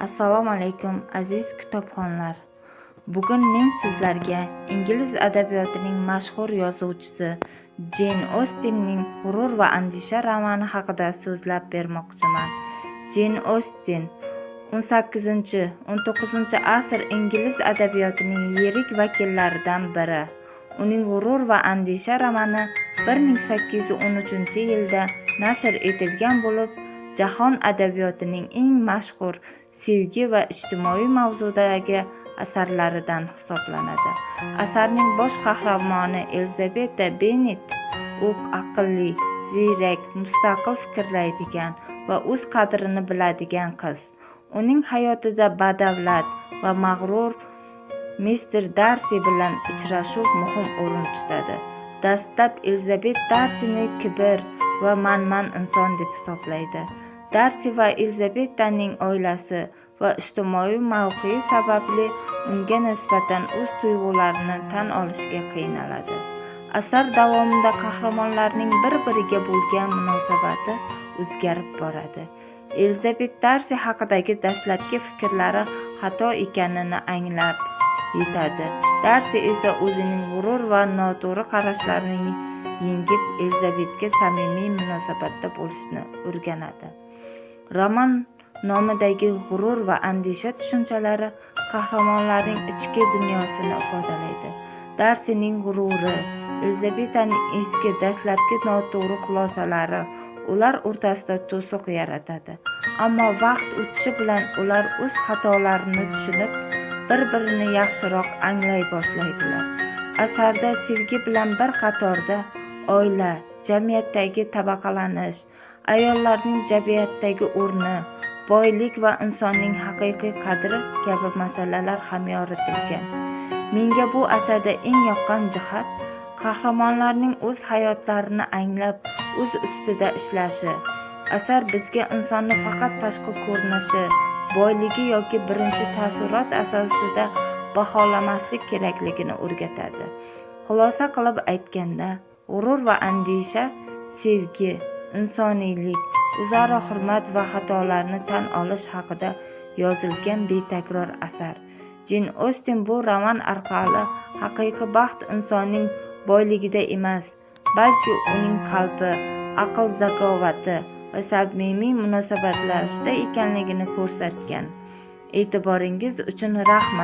Assalomu alaykum, aziz kitobxonlar. Bugun men sizlarga ingliz adabiyotining mashhur yozuvchisi Jeyn Ostinning "G'urur va andisha" romani haqida so'zlab bermoqchiman. Jeyn Ostin 18-19 asr ingliz adabiyotining yirik vakillaridan biri. Uning "G'urur va andisha" romani 1813-yilda nashr etilgan bo'lib, jahon adabiyotining eng mashhur sevgi va ijtimoiy mavzudagi asarlaridan hisoblanadi. Asarning bosh qahramoni Elizabeta Bennet. U aqlli, ziyrak, mustaqil fikrlaydigan va o'z qadrini biladigan qiz. Uning hayotida badavlat va mag'rur mister Darsi bilan uchrashuv muhim o'rin tutadi. Dastlab Elizabet Darsini kibr va manman inson deb hisoblaydi. Darsi va Elizabetaning oilasi va ijtimoiy mavqei sababli unga nisbatan o'z tuyg'ularini tan olishga qiynaladi. Asar davomida qahramonlarning bir-biriga bo'lgan munosabati o'zgarib boradi. Elizabet Darsi haqidagi dastlabki fikrlari xato ekanini anglab yetadi. Darsi esa o'zining g'urur va noto'g'ri qarashlarini yengib, Elizabetga samimiy munosabatda bo'lishni o'rganadi. Roman nomidagi g'urur va andisha tushunchalari qahramonlarning ichki dunyosini ifodalaydi. Darsining g'ururi, Elizabetaning eski, dastlabki noto'g'ri xulosalari ular o'rtasida to'siq yaratadi. Ammo vaqt o'tishi bilan ular o'z xatolarini tushunib, bir-birini yaxshiroq anglay boshlaydilar. Asarda sevgi bilan bir qatorda oila, jamiyatdagi tabaqalanish, ayollarning jamiyatdagi o'rni, boylik va insonning haqiqiy qadri kabi masalalar ham yoritilgan. Menga bu asarda eng yoqqan jihat qahramonlarning o'z hayotlarini anglab, o'z ustida ishlashi. Asar bizga insonni faqat tashqi ko'rinishi, boyligi yoki birinchi taassurot asosida baholamaslik kerakligini o'rgatadi. Xulosa qilib aytganda, "G'urur va andisha" sevgi, insoniylik, o'zaro hurmat va xatolarni tan olish haqida yozilgan betakror asar. Jeyn Ostin bu roman orqali haqiqiy baxt insonning boyligida emas, balki uning qalbi, aql zakovati va samimiy munosabatlarda ekanligini ko'rsatgan. E'tiboringiz uchun rahmat.